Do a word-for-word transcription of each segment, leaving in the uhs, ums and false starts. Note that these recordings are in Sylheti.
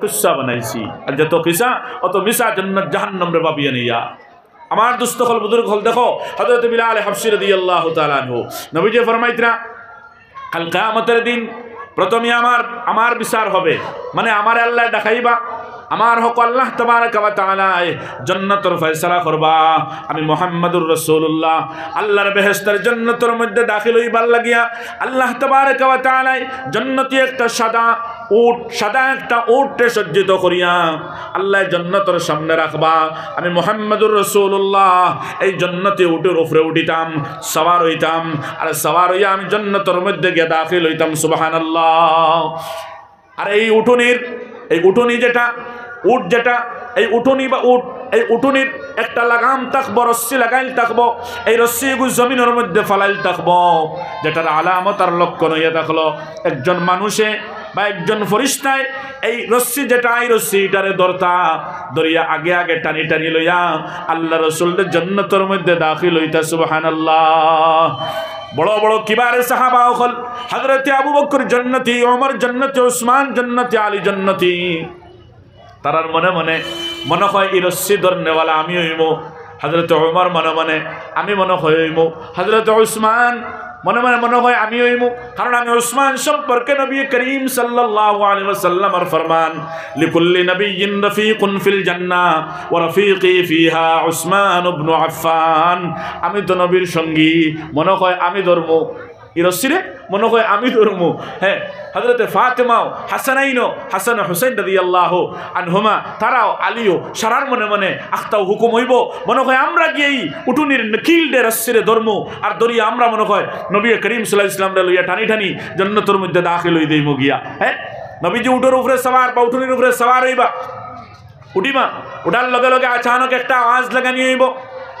কিসা বানাইছি। আর যত কিসা, অত মিছা, জান্নাত জাহান্নামরে ভাবিয়া নিয়া। আমার দোস্ত অকল, বুজুর্গ অকল, দেখো, হযরত বিলাল হাবশী রাদিয়াল্লাহু তাআলা আনহু, নবীজি ফরমাইতরা, "কাল কিয়ামতের দিন প্রথমে আমার, আমার বিচার হবে, মানে আমারে আল্লায় ডাকাইবা, আমার হক আল্লাহ তাবারাকা ওয়া তাআলায় জান্নাতর ফয়সালা করবা। আমি মুহাম্মাদুর রাসূলুল্লাহ আল্লাহর বেহেশতর জান্নাতর মধ্যে দাখিল অইবার লাগিয়া আল্লাহ তাবারাকা ওয়া তাআলায় জান্নাতি একটা সাদা উট, সাদা একটা উটরে সজ্জিত করিয়া আল্লায় জান্নাতর সামনে রাখবা। আমি মুহাম্মাদুর রাসূলুল্লাহ এই জান্নাতি উটর উপরে উঠিতাম, সওয়ার অইতাম, আর সওয়ার অইয়া আমি জান্নাতর মধ্যে গিয়া দাখিল অইতাম।" সুবহানাল্লাহ। আর এই উটুনির, এই উটুনি যেটা, উট যেটা, এই উটুনি বা উট, এই উটুনির একটা লাগাম থাকবো, রশ্মি লাগাইল থাকবো, এই রশ্মিগু জমিনর মধ্যে ফালাইল থাকবো, যেটার আলামত আর লক্ষণ অইয়া থাকলো একজন মানুষে বা একজন ফরিস্তায় এই রশ্মি যেটা, এই রশ্মি ইটারে ধরতা, ধরিয়া আগে আগে টানি টানি লইয়া আল্লাহ রসুলরে জান্নাতর মধ্যে দাখিল অইতা। সুবহানাল্লাহ। বড় বড় কিবারে সাহাবা অকল, হযরতে আবু বকর জান্নাতি, ওমর জান্নাতি, উসমান জান্নাতি, আলী জান্নাতি। তারার মনে মনে মনে হয়, "ই রশ্মি ধরনেওয়ালা আমি অইমু।" হযরতে ওমর মনে মনে, "আমি মনে হয় অইমু।" হযরতে উসমান মনে মনে মনে হয়, "আমি অইমু।" কারণ আমি উসমান সম্পর্কে নবী করিম সাল্লাল্লাহু আলাইহি ওয়াসাল্লামর ফরমান, "লিকুল্লি নাবিয়্যিন রাফিকুন ফিল জান্নাহ ওয়া রাফিকি ফিহা উসমান ইবনু আফফান।" আমি তো নবীর সঙ্গী, মনে হয় আমি ধরমু ই রশ্মিরে, মনে হয় আমি ধরমু। হ্যাঁ, হযরতে ফাতেমাও, হাসানাইনও, হাসান হুসাইন রাদিয়াল্লাহু আনহুমা, তারাও, আলীও, সারার মনে মনে আখতাও হুকুম অইবো, মনে হয় আমরা গিয়া ই উটুনির নকিলরে, রশ্মিরে ধরমু, আর ধরিয়া আমরা মনে হয় নবী করিম সাল্লাল্লাহু আলাইহি ওয়াসাল্লামরে লইয়া টানি টানি জান্নাতর মধ্যে দাখিল অই দেইমু গিয়া। হ্যাঁ, নবীজি উটর উপরে সওয়ার বা উটুনির উপরে সওয়ার অইবা, উঠিবা, উঠার লগে লগে আচানক একটা আওয়াজ লাগানি অইবো,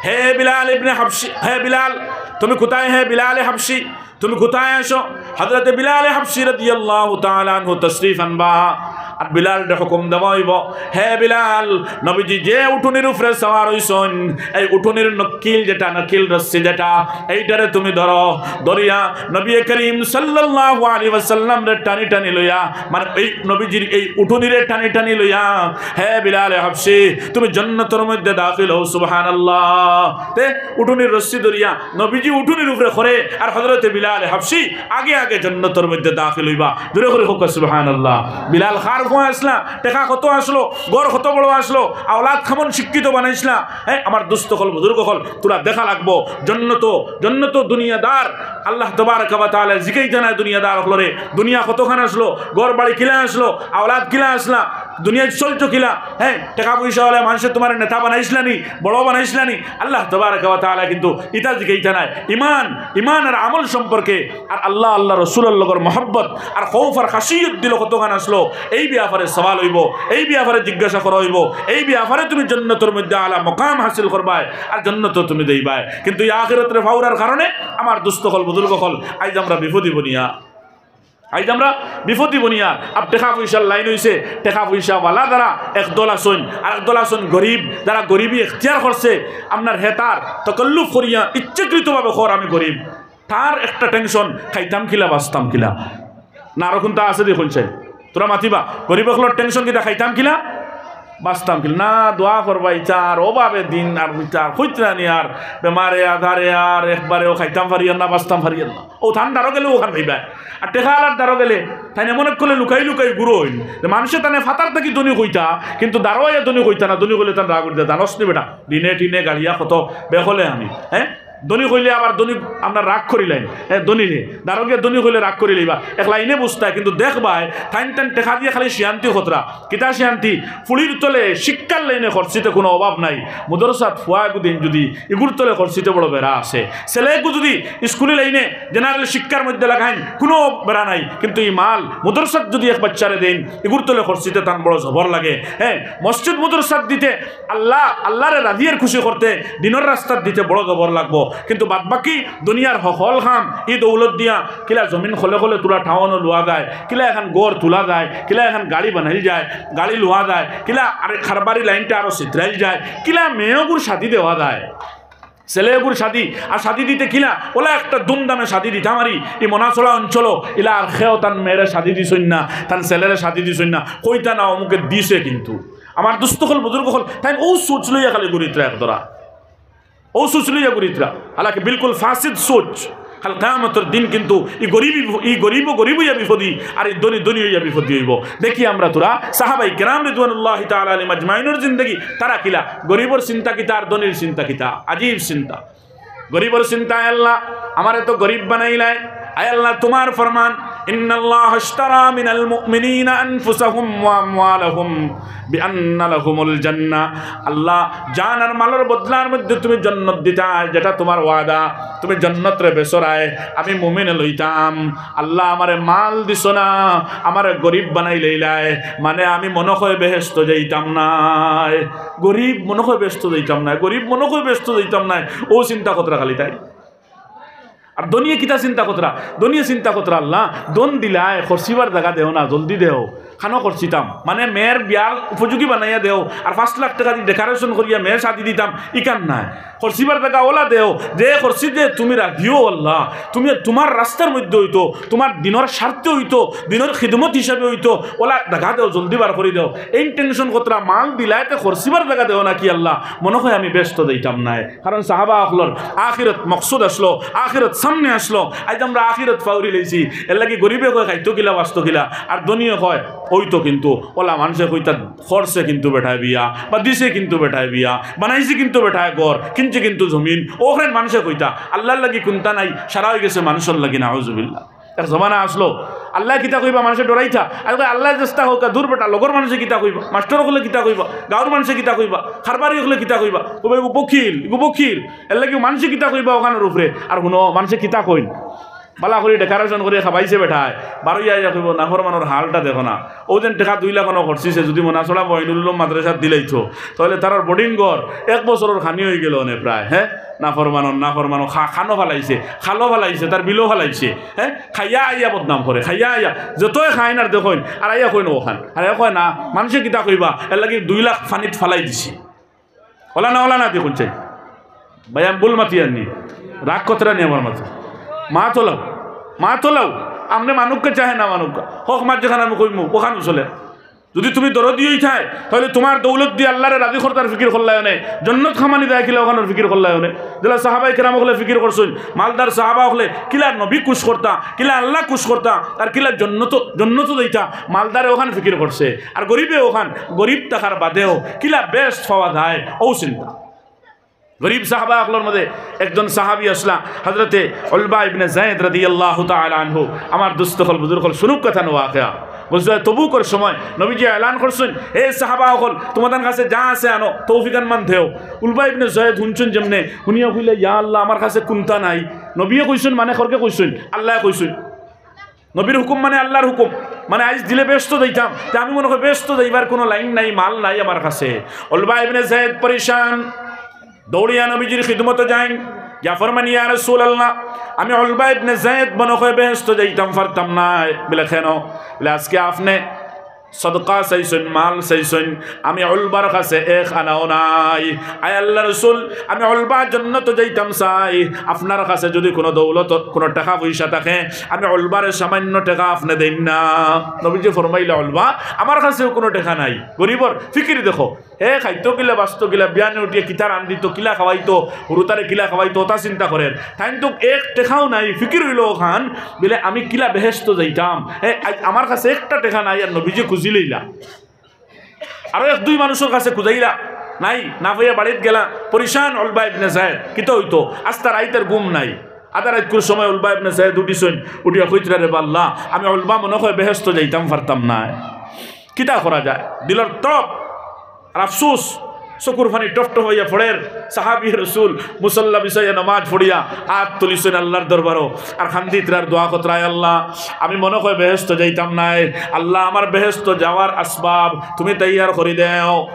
"হে বিলাল ইবনে হাবশি, হে বিলাল, তুমি কোথায়? হে বিলাল হাবশি, তুমি কোথায় আছো?" হযরতে বিলাল হাবশি রাদিয়াল্লাহু তাআলা আনহু তশরিফ আনবা। আর বিলালরে হুকুম দেওয়া অইবো, "হে বিলাল, নবীজি যে উটুনির উপরে সওয়ার অইছইন, এই উটুনির নকিল যেটা, নকিল রশ্মি যেটা, এইটারে তুমি ধরো।" ধরিয়া নবী করিম সাল্লাল্লাহু আলাইহি ওয়াসাল্লামরে টানি টানি লইয়া, মানে এই নবীজির এই উটুনিরে টানি টানি লইয়া, "হে বিলাল হাবশি, তুমি জান্নাতর মধ্যে দাখিল অও।" সুবহানাল্লাহ। তে উটুনির রশ্মি ধরিয়া নবীজি উটুনির উপরে করে, আর হযরতে বিলাল হাবশি আগে আগে জান্নাতর মধ্যে দাখিল অইবা। জোরে করি কউক্কা সুবহানাল্লাহ। বিলাল কার ফুয়া আছলা, টেকা কত আছলো, ঘর কত বড় আছলো, আওলাদ কেমন শিক্ষিত বানাইছলা, হ্যাঁ, আমার দোস্ত অকল, বুজুর্গ অকল, তুরা দেখা লাগবো। জান্নাতো, জান্নাতো দুনিয়াদার, আল্লাহ তাবারাকা ওয়া তাআলা জিকাইতা নায় দুনিয়াদার অকলরে, দুনিয়া কতখান আছলো, ঘর বাড়ি কিলা আছলো, আওলাদ কিলা আছলা, দুনিয়াত চলছো কিলা, হ্যাঁ, টেকা পয়সা অইলে মানষে তুমারে নেতা বানাইছলা নি, বড় বানাইছলা নি, আল্লাহ তাবারাকা ওয়া তাআলা কিন্তু ইতা জিকাইতা নায়। ইমান, ইমান আর আমল সম্পর্কে আর আল্লাহ, আল্লাহ রসুলর লগর মহব্বত আর খৌফ আর খাশিয়ত দিলো কতখান আছলো, এই ব্যাপারে সওয়াল অইবো, এই ব্যাপারে জিজ্ঞাসা করা অইবো, এই ব্যাপারে তুমি জান্নাতর মধ্যে আলা মকাম হাসিল করবায় আর জান্নাতো তুমি যাইবায়। কিন্তু ই আখিরাতরে ফাউরার কারণে আমার দোস্ত অকল, বুজুর্গ অকল, আইজ আমরা বিপদি বনিয়া, আইজ আমরা বিপদি বনিয়া। আর টেকা পয়সার লাইন অইছে, টেকা পয়সাওয়ালা যারা একদল আছইন, আর একদল আছইন গরিব, যারা গরিবি এখতিয়ার করছে, আপনার হেতার তকল্লুফ করিয়া ইচ্ছাকৃতভাবে কর আমি গরিব, তার একটা টেনশন, খাইতাম কিলা, বাঁচতাম কিলা। না, আর কুনতা আছে দেখইন চাই, তুরা মাতিবা। গরিব অকলর টেনশন কিতা, খাইতাম কিলা, বাঁচতাম কিলা। না, দোয়া করবা, ইতার অভাবে দিন আর ইতার কইতরা নি আর, বেমারে আধারে আর একবারেও খাইতাম পারিয়ার না, বাঁচতাম পারিয়ার না। অউ তান দ্বারো গেলে অখান পাইবা। আর টেকাআলার দ্বারো গেলে তাইন এমন এক করলে লুকাই লুকাই গুরইন যে মানষে তানে ফাতার থাকি ধনী কইতা, কিন্তু দ্বারো আইয়া ধনী কইতা না, ধনী কইলে তান রাগ উঠিতা, জানস নি বেটা, দিনে টিনে গাড়িয়া কত বেকলে আমি, হ্যাঁ? ধনী কইলে আবার ধনী আপনার রাগ করিলাইন, এ, ধনী নে, দ্বারো গিয়া ধনী কইলে রাগ করিলাইবা। এক লাইনে বুঝতায়, কিন্তু দেখবায়, তাইন তান টেকা দিয়া খালি শিয়ান্তি খতরা। কিতা শিয়ান্তি? ফুড়ির তলে শিক্ষার লাইনে খরচিতে কুনু অভাব নাই। মুদরসাত ফুয়া এগুদিন যুদি ইগুর তলে খরচিতে বড় বেড়া আছে। ছেলেগু যুদি স্কুলি লাইনে জেনারেল শিক্ষার মধ্যে লাগাইন, কুনু বেড়া নাই। কিন্তু ই মাল মুদরসাত যুদি এক বাচ্চারে দেইন, ইগুর তলে খরচিতে তান বড় জবর লাগে। হ্যাঁ, মসজিদ মুদরসাত দিতে আল্লাহ, আল্লাহরে রাজিয়ার খুশি করতে দিনর রাস্তাত দিতে বড় জবর লাগবো। কিন্তু বাদবাকি দুনিয়ার হকল কাম, ই দৌলত দিয়া কিলা জমিন খলে খলে তুলা টাউনো লওয়া যায়, কিলা এখান ঘর তুলা যায়, কিলা এখান গাড়ি বানাইল যায়, গাড়ি লওয়া যায়, কিলা আর কারবারি লাইনটা আরো ছিতরাইল যায়, কিলা মেয়েগুর শাদি দেওয়া যায়। ছেলে এগুর শাদি, আর শাদি দিতে কিলা, ওলা একটা ধুমধামে শাদি দিতাম আরি, ই মনাছড়া অঞ্চলো, ইলা আর কেউ তান মেয়েরে শাদি দিছইন না, তান ছেলেরে শাদি দিছইন না, কইতা না অমুকে দিছে কিন্তু। আমার দুস্ত অকল, বুজুর্গ অকল, তাইন অউ সোচ লইয়া খালি ঘুরিত্রা এক ধরা। অউ সোচ লইয়া ঘুরিত্রা। হালাকি বিলকুল ফাসিদ সোচ। কাল কিয়ামতর দিন কিন্তু ই গরিব, ই গরিব গরিব অইয়া বিপদি, আর ই ধনী ধনী অইয়া বিপদি অইবো। দেখি আমরা থুড়া সাহাবায়ে কেরাম রিদওয়ানুল্লাহি তাআলা আলাইহিম আজমাইনর জিন্দেগি, তারা কিলা, গরিবর চিন্তা কিতা আর ধনীর চিন্তা কিতা, আজীব চিন্তা। গরিবর চিন্তা, আয় আল্লাহ, আমারে তো গরিব বানাইলায়, আয় আল্লাহ, তুমার ফরমান, ইন্নাল্লাহা আশতারা মিনাল মুমিনিনা আনফুসাহুম ওয়া আমওয়ালাহুম বিআন্না লাহুমুল জান্নাহ। আল্লাহ, জান আর মালর বদলার মধ্যে তুমি জন্নত দিতায়, যেটা তুমার ওয়াদা, তুমি জন্নতরে বেচরায়, আমি মুমিনে লইতাম। আল্লাহ, আমারে মাল দিছো না, আমারে গরিব বানাইলাইলায়, মানে আমি মনো কয় বেহেস্তো যাইতাম নায়, গরিব মনো কয় বেহেস্তো যাইতাম নায়, গরিব মনো কয় বেহেস্তো যাইতাম নায়, অউ চিন্তা করতরা খালি তাইন। আর ধনীয়ে কিতা চিন্তা করতরা? ধনীয়ে চিন্তা করতরা, আল্লাহ, ধন দিলায়, খরচিবার জাগা দেও না, জলদি দেও, কানো খরচিতাম। মানে মেয়ের বিয়ার উপযোগী বানাইয়া দেও, আর পাঁচ লাখ টেকা দি decoration করিয়া মেয়ের শাদি দিতাম, ইখান নায়। খরচিবার জাগা ওলা দেও, যে খরচি দিয়া তুমি রাখিও আল্লাহ, তুমি তুমার রাস্তার মধ্যে অইতো, তুমার দিনর স্বার্থে অইতো, দিনর খিদমত হিসাবে অইতো, ওলা জাগা দেও, জলদি বার করি দেও। এই tension করতরা, মাল দিলায় তে খরচিবার জাগা দেও না কি আল্লাহ, মনো কয় আমি বেহেস্তো যাইতাম নায়। কারণ সাহাবা অকলর আখিরত মকসুদ আছলো, আখিরত সামনে আছলো। আইজ আমরা আখিরত ফাউরি লাইছি, এরলাগি গরিবে কয় খাইতো কিলা, বাঁচতো কিলা, আর ধনীয়ে কয় অইতো কিন্তু। ওলা মানষে কইতা করছে কিন্তু বেটায় বিয়া, বা দিছে কিন্তু বেটায় বিয়া, বানাইছে কিন্তু বেটায় ঘর, কিনছে কিন্তু জমিন, অখান মানষে কইতা। আল্লার লাগি কুন্তা নাই, সারা অইগেছে মানষর লাগি, নাউজুবিল্লাহ। এক জমানা আছলো, আল্লায় কিতা কইবা, মানষে ডরাইতা। আর কয়, আল্লায় যেতা কউক্কা, দূর বেটা, লগর মানষে কিতা কইবা, মাস্টর অকলে কিতা কইবা, গাউর মানষে কিতা কইবা, কারবারি অকলে কিতা কইবা, কইবা, "ইগু বখিল, ইগু বখিল, এরলাগি মানষে কিতা কইবা অখানর উপরে।" আর হুনো, মানষে কিতা কইন, বালা করি decoration করি খাবাইছে বেটায়, বারইয়া আইয়া কইবো, "নাফরমানর হালটা দেখো না, অউ যেন টেকা দুই লাখ অনো খরচিছে, যুদি মনাছড়া মইনুল উলুম মাদ্রাসাত দিলাইতো, তাইলে তারার boarding ঘর এক বছরর খানি অইগেলো অনে প্রায়, হে?" নাফরমানর, নাফরমানর, খা-, খানো ফালাইছে, খালো ফালাইছে, তার বিলো ফালাইছে, হে? খাইয়া আইয়া বদনাম করে, খাইয়া আইয়া যতই খাইন আর দেখইন, আর আইয়া কইন অখান, আর আইয়া কয় না, মানষে কিতা কইবা, এরলাগি দুই লাখ পানিত ফালাই দিছি। ওলা না, ওলা না, দেখইন চাই। ভাই, আমি ভুল মাতিয়ার নি, রাগ করতরা নি আমার মাতে। মাত ওলাও, মাত ওলাও, আপনে মানুক্কা চাহে না মানুক্কা, হক মাত যেখান আমি কইমু, অখান চলে। যুদি তুমি দরদি অইতায়, তাইলে তুমার দৌলত দি আল্লারে রাজি করতার ফিকির করলায় অনে, জন্নত কামানি যায় কিলা অখানর ফিকির করলায় অনে। যেলা সাহাবায়ে কেরাম অকলে ফিকির করছইন, মালদার সাহাবা অকলে কিলা নবী খুশ করতা, কিলা আল্লা খুশ করতা, আর কিলা জন্নত, জন্নত যাইতা, মালদারে অখান ফিকির করছে। আর গরিবে অখান, গরিব থাকার বাদেও কিলা বেহেস্ত পাওয়া যায়, অউ চিন্তা। গরিব সাহাবা অকলর মধ্যে একজন সাহাবী আছলা, হযরতে উলবা ইবনে যায়েদ রাদিয়াল্লাহু তাআলা আনহু। আমার দুস্ত অকল, বুজুর্গ অকল, শুনুক্কা তান ওয়াকিয়া। গজওয়ায়ে তবুকর সময় নবীজি এলান করছইন, "হে সাহাবা অকল, তুমাতান কাছে যা আছে আনো, তৌফিক আনমান দেও।" উলবা ইবনে যায়েদ হুনছইন যেমনে, হুনিয়া কইলা, "ইয়া আল্লাহ, আমার কাছে কুন্তা নাই।" নবীয়ে কইছইন, মানে খরকে কইছইন, আল্লায় কইছইন। নবীর হুকুম মানে আল্লার হুকুম, মানে আইজ দিলে বেহেস্তো যাইতাম, তে আমি মনো করি বেহেস্তো যাইবার কুনু লাইন নাই, মাল নাই আমার কাছে। উলবা ইবনে যায়েদ পরেশান, দৌড়িয়া নবীজির খিদমতো যাইন, গিয়া ফরমান, "ইয়া রাসুলাল্লাহ, আমি উলবা ইবনে যায়েদ মনো কয় বেহেস্তো যাইতাম পারতাম নায়।" বলে, "কেনো?" বলে, "আজকে আপনে সদকা চাইছইন, মাল চাইছইন, আমি উলবার কাছে এক আনাও নাই। আয় আল্লার রসুল, আমি উলবা জন্নতো যাইতাম চাই, আপনার কাছে যুদি কুনু দৌলত, কুনু টেকা পয়সা থাকে, আমি উলবারে সামান্য টেকা আপনে দেইন না।" নবীজি ফরমাইলা, "উলবা, আমার কাছেও কুনু টেকা নাই।" গরিবর ফিকির দেখো, হে খাইতো কিলা, বাঁচতো কিলা, বিয়ানে উঠিয়া কিতা রান্ধিতো, কিলা খাওয়াইতো, হুরুতারে কিলা খাওয়াইতো, অতা চিন্তা করের। তাইন তো এক টেকাও নাই, ফিকির অইলো অখান, বলে, "আমি কিলা বেহেস্তো যাইতাম, হে, আইজ আমার কাছে একটা টেকা নাই।" আর নবীজি খুঁজিলাইলা। আরো এক দুই মানুষর কাছে খুঁজাইলা, নাই, না পাইয়া বাড়িত গেলা, পরেশান উলবা ইবনে যায়েদ, কিতা অইতো, আস্তা রাইত আর ঘুম নাই। আধা রাইতকুর সময় উলবা ইবনে যায়েদ উঠিছইন, উঠিয়া কইতরা, "রে বা আল্লাহ, আমি উলবা মনো কয় বেহেস্তো যাইতাম পারতাম নায়।" কিতা করা যায়? দিলর তড়প আর আফসোস, চকুর পানি টপ টপ অইয়া পড়ের। সাহাবী রসুল মুসল্লা বিছাইয়া নমাজ পড়িয়া আত তুলিছইন আল্লার দরবারো, আর কান্দিতরা আর দোয়া করতরা, "আয় আল্লাহ, আমি মনো কয় বেহেস্তো যাইতাম নায়, আল্লাহ আমার বেহেস্তো যাওয়ার আসবাব তুমি তৈয়ার করি দেও।"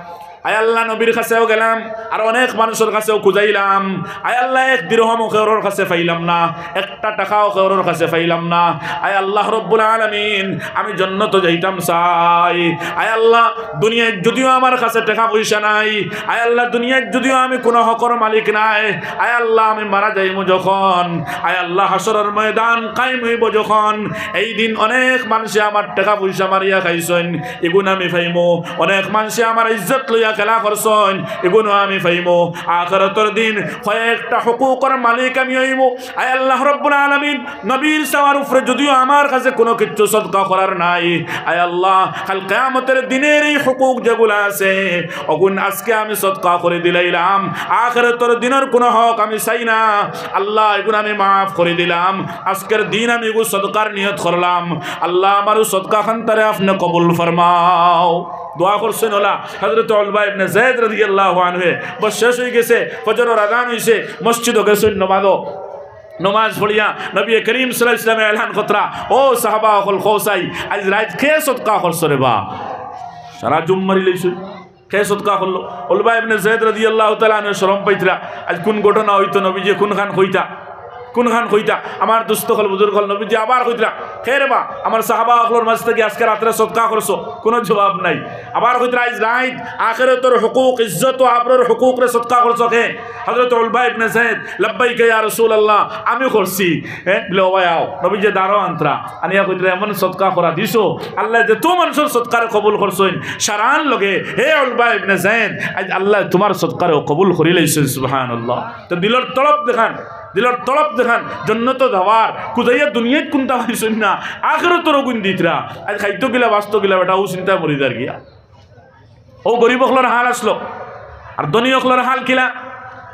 আয় আল্লাহ, নবীর কাছেও গেলাম, আর অনেক মানুষর কাছেও খুঁজাইলাম। আয় আল্লাহ, এক দিরহমও কেউরর কাছে পাইলাম না, একটা টেকাও কেউরর কাছে পাইলাম না। আয় আল্লাহ রব্বুল আলামিন, আমি জন্নতো যাইতাম চাই। আয় আল্লাহ, দুনিয়াত যুদিও আমার কাছে টেকা পয়সা নাই, আয় আল্লাহ, দুনিয়াত যুদিও আমি কুনু হকর মালিক নায়, আয় আল্লাহ, আমি মারা যাইমু যখন, আয় আল্লাহ, হাশরর ময়দান কায়েম অইবো যখন, এই দিন অনেক মানষে আমার টেকা পয়সা মারিয়া খাইছইন, ইগুন আমি পাইমু। অনেক মানষে আমার ইজ্জত লইয়া খেলা করছইন, ইগুনও আমি পাইমু। আখিরাতর দিন কয়েকটা হুকুকর মালিক আমি অইমু। আয় আল্লাহ রব্বুল আলামিন, নবীর চাওয়ার উপরে যুদিও আমার কাছে কুনু কিচ্ছু সদকা করার নাই, আয় আল্লাহ, কাল কিয়ামতর দিনর এই হুকুক যেগুলা আছে, অগুন আজকে আমি সদকা করি দিলাইলাম। আখিরাতর দিনর কুনু হক আমি চাই না। আল্লাহ, ইগুন আমি মাফ করি দিলাম। আজকের দিন আমি ইগু সদকার নিয়ত করলাম। আল্লাহ, আমার অউ সদকা খানতারে আপনে কবুল ফরমাও। দোয়া করছইন অলা হযরত উলবা ইবনে যায়েদ রাদিয়াল্লাহু আনহু। বস শেষ অইগেছে, ফজরর আজান অইছে, মসজিদো গেছইন নমাজো। নমাজ পড়িয়া নবী করিম সাল্লাল্লাহু আলাইহি ওয়াসাল্লামে এলান করতরা, "ও সাহাবা অকল, কও চাই, আইজ রাইত কে সদকা করছো রে বা?" সারা জুম মারি লাইছইন। কে সদকা করলো? উলবা ইবনে যায়েদ রাদিয়াল্লাহু তাআলা আনহু শরম পাইতরা। আইজ কুন ঘটনা অইতো, নবীজিয়ে কুনখান কইতা? কুনখান কইতা? আমার দুস্ত অকল, বুজুর্গ অকল, নবীজিয়ে আবার কইতরা, "কে রে বা, আমার সাহাবা অকলর মাঝ থাকি আজকে রাত্রে সদকা করছো?" কুনু জবাব নাই। আবার কইতরা, "আইজ রাইত আখিরাতর হুকুক, ইজ্জত ও আবরুর হুকুকরে সদকা করছো কে?" হযরত উলবা ইবনে যায়েদ, "লাব্বাইকা ইয়া রাসূলুল্লাহ, আমি করছি।" হে, বলে, "ও ভাই আও।" নবীজিয়ে দারো আনতরা, আনিয়া কইতরা, "এমন সদকা করা দিছো, আল্লায় যেতো মানষর সদকারে কবুল করছইন, সারার লগে, হে উলবা ইবনে যায়েদ, আইজ আল্লায় তুমার সদকারেও কবুল করি লাইছইন।" সুবহানাল্লাহ। তো দিলর তড়প দেখান, দিলর তড়প দেখান, জন্নতো যাওয়ার, খুঁজাইয়া দুনিয়াত কুনতা পাইছইন না, আখিরাতর অগুন দিতরা। আইজ খাইতো কিলা, বাঁচতো কিলা, বেটা অউ চিন্তায় মরি যার গিয়া। অউ গরিব অকলর হাল আছলো। আর ধনী অকলর হাল কিলা?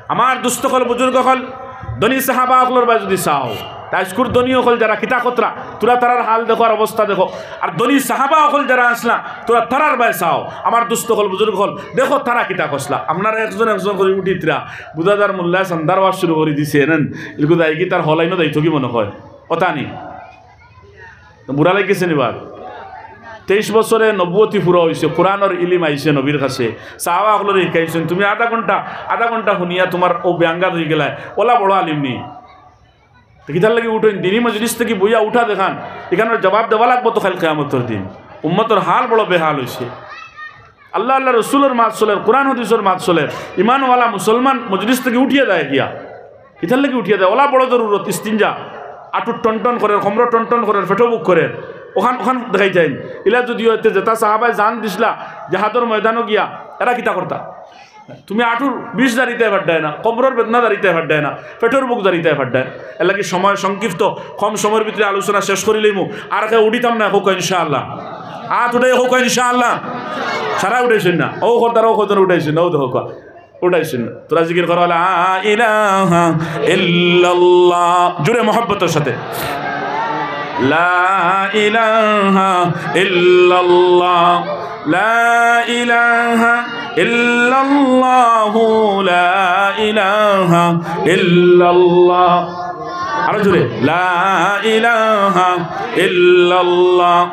আমার দুস্ত অকল, বুজুর্গ অকল, ধনী সাহাবা অকলর বায় যুদি চাও, তে আইজকুর ধনী অকল যারা কিতা করতরা, তুরা তারার হাল দেখো আর অবস্থা দেখো। আর ধনী সাহাবা অকল যারা আছলা, তুরা তারার বায় চাও। আমার দুস্ত অকল, বুজুর্গ অকল, দেখো তারা কিতা করছলা। আপনারা একজন একজন করি উঠিতরা, বুঝা যার মোল্লায় চান্দার ওয়াজ শুরু করি দিছে, নেন, ইলকু যাইগি তার হলাইনো যাইতো কি মনে কয়? কথা নি? তো বুড়া লাগিছে নি বার? তেইশ বছরে নবুয়তি পুরা অইছে, কোরআনর ইলিম আইছে নবীর কাছে। সাহাবা অকলরে হিকাইছইন, তুমি আধা ঘন্টা, আধা ঘন্টা হুনিয়া তুমার অউ বেয়াঙ্গাত অইগেলায়, অলা বড় আলিম নি? তো কিতার লাগি উঠইন? দিনী মজলিস থাকি বইয়া উঠা দেখান, ইখানর জবাব দেওয়া লাগবো তো কাইল কিয়ামতর দিন। উম্মতর হাল বড় বেহাল অইছে। আল্লাহ, আল্লাহ রসুলর মাত চলের, কোরআন হাদিসর মাত চলের, ইমানওয়ালা মুসলমান মজলিস থাকি উঠিয়া যায় গিয়া। কিতার লাগি উঠিয়া যায়? অলা বড় জরুরত, ইস্তিনজা, আটুর টনটন করের, কমরো টনটন করের, পেটো ভুক করের, অখান, অখান দেখাইতাইন। ইলা যুদি অইতে যেতা সাহাবায় জান দিছলা জেহাদর ময়দানো গিয়া, এরা কিতা করতা? তুমি আটুর বিষ জারিতায় পারতায় না, কমরর বেদনা জারিতায় পারতায় না, পেটর ভুক জারিতায় পারতায় না। এরলাগি সময় সংক্ষিপ্ত, কম সময়র ভিতরে আলোচনা শেষ করি লইমু। আর কেউ উঠিতাম না, কউক্কা ইনশাআল্লাহ। আত উঠাই কউক্কা ইনশাআল্লাহ। সারা উঠাইছইন না, অউ খরদার, অউ খরদার উঠাইছইন না, অউ দেখউক্কা উঠাইছইন না। তুরা জিকির করো, লা ইলাহা ইল্লাল্লাহ, জুরে মহব্বতর সাথে। লা ইলাহা ইল্লাল্লাহ, লা ইলাহা ইল্লাল্লাহু, লা ইলাহা ইল্লাল্লাহ। আরো জুরে, লা ইলাহা ইল্লাল্লাহ।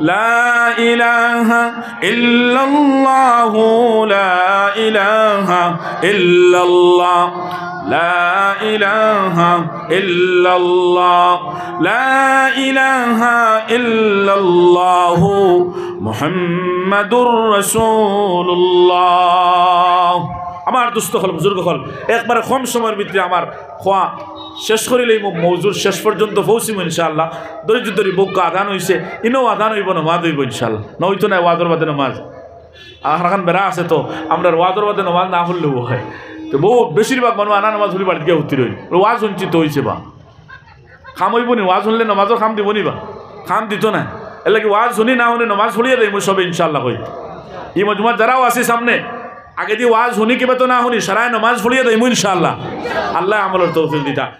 لا إله إلا الله، لا إله إلا الله، لا إله إلا الله، لا إله إلا الله، محمد رسول الله। আমার দুস্ত অকল, বুজুর্গ অকল, একবারে কম সময়র ভিতরে আমার কওয়া শেষ করি লইমু, মৌজুর শেষ পর্যন্ত পৌঁছিমু ইনশাআল্লাহ। ধৈর্য ধরি বউক্কা আজান অইছে, ইনো আজান অইবো, নমাজ অইবো ইনশাআল্লাহ। না অইতো নায় ওয়াজর বাদে নমাজ। আর অখান বেড়া আছে তো, আমরার ওয়াজর বাদে নমাজ না পড়লেও অয়। তো বউত বেশিরভাগ মানুষ আনা নমাজ পড়ি বাড়িত গিয়া হুতি রইন। ওয়াজ হুনছি তো অইছে বা। কাম অইবো নি? ওয়াজ হুনলে নমাজর কাম দিবো নি বা? কাম দিতো নায়। এরলাগি ওয়াজ হুনি না হুনি নমাজ পড়িয়া যাইমু সবে ইনশাআল্লাহ কই। ই মজমাত যারাও আছি সামনে, আগেদি ওয়াজ হুনি কিবা তো না হুনি, সারায় নমাজ পড়িয়া যাইমু ইনশাআল্লাহ। আল্লায় আমলর তৌফিক দিতা।